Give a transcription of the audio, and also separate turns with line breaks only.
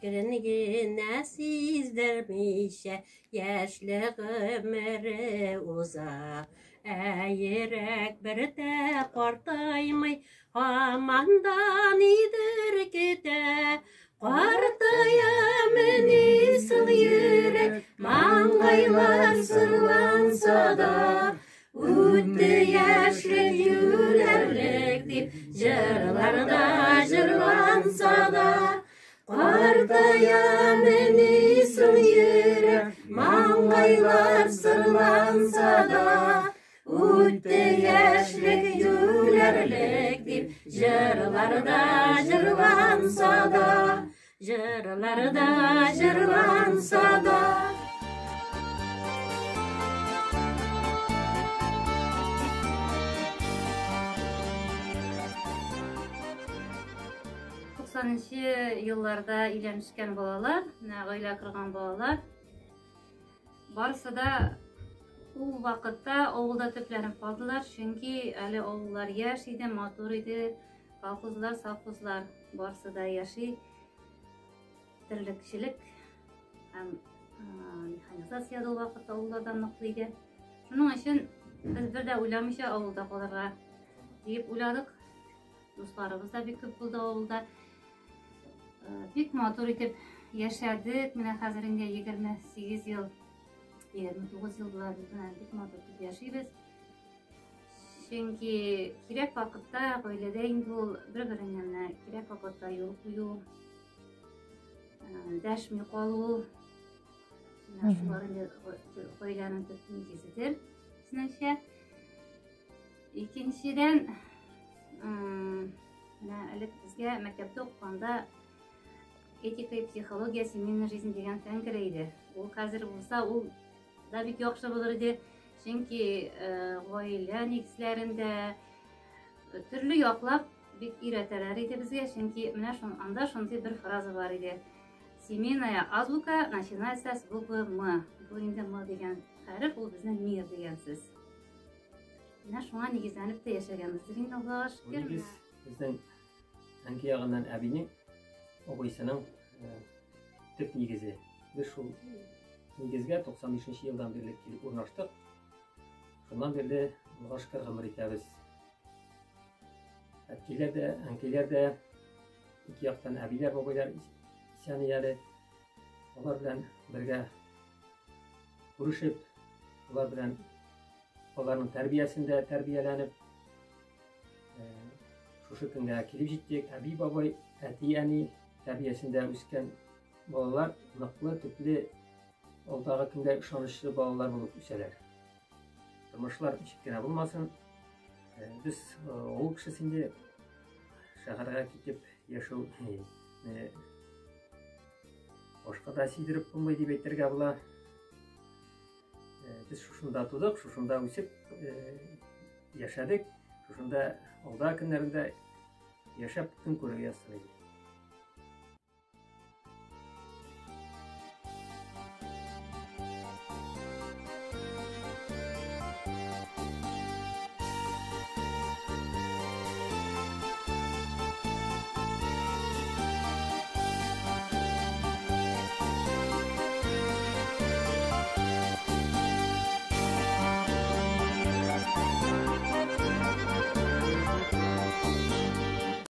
Әкрен генә сиздермичә яшьлек гомере уза. Ә йөрәк бер дә картаймый, һаман да нидер көтә. Картаямыни соң йөрәк, маңгайлар сырланса да, үтте яшьлек юләрлек дип җырларда җырланса да. Картаямыни соң йөрәк, маңгайлар сырланса да, үтте яшьлек юләрлек дип җырларда җырланса да, җырларда җырланса да.
Туксанынчы елларда өйләнешкән балалар, менә гаилә корган балалар, барысы да ул вакытта авылда төпләнеп калдылар, чөнки әле авыллар яшь иде, матур иде, колхозлар, совхозлар барысы да яши. Терлекчелек һәм механизация дә ул вакытта авылларда ныклы иде. Шуның өчен без бер дә уйламыйча авылда калырга диеп уйладык. Дусларыбыз да бик күп булды авылда. Бик матур итеп яшәдек. Менә хәзер инде 28 ел, 29 ел була, без менә бик матур итеп яшибез. Чөнки кирәк вакытта гаиләдә инде ул бер-береңә менә кирәк вакытта юл кую, дәшми калу, менә шулар инде гаиләнең төп нигезедер, безнеңчә. Икенчедән, менә элек безгә мәктәптә укыганда этика и психология семейной жизни дигән фән керә иде. Ул хәзер булса, ул да бик яхшы булыр иде. Чөнки гаилә нигезләрендә төрле яклап бик өйрәтәләр иде безгә. Чөнки менә шун, анда шундый бер фраза бар иде. Семейная азбука начинается с буквы М. Бу инде М дигән хәреф, ул безнең мир дигән сүз. Менә шуңа нигезләнеп тә яшәгәнбездер инде, Аллага шөкер.
Нигез безнең әнки ягыннан әбинең абыйсының төп нигезе. Без шул нигезгә 95 елдан бирле килеп урнаштык. Шуннан бирле Аллага шөкер гомер итәбез. Әткиләр дә, әнкәйләр дә, ике яктан әбиләр, бабайлар исән әле. Алар белән бергә күрешеп, алар белән аларның тәрбиясендә тәрбияләнеп, шушы көнгә килеп җиттек. Әби, бабай, әти, әни тәрбиясендә үскән балалар ныклы, төпле, алдагы көнгә ышанычлы балалар булып үсәләр. Тормышлар ничек кенә булмасын, без авыл кешесе инде шәһәргә китеп яшәү башка да сидереп булмый дип әйтергә була. Без шушында тудык, шушында үсеп яшәдек, шушында алда көннәрендә яшәп көн күрергә язсын иде.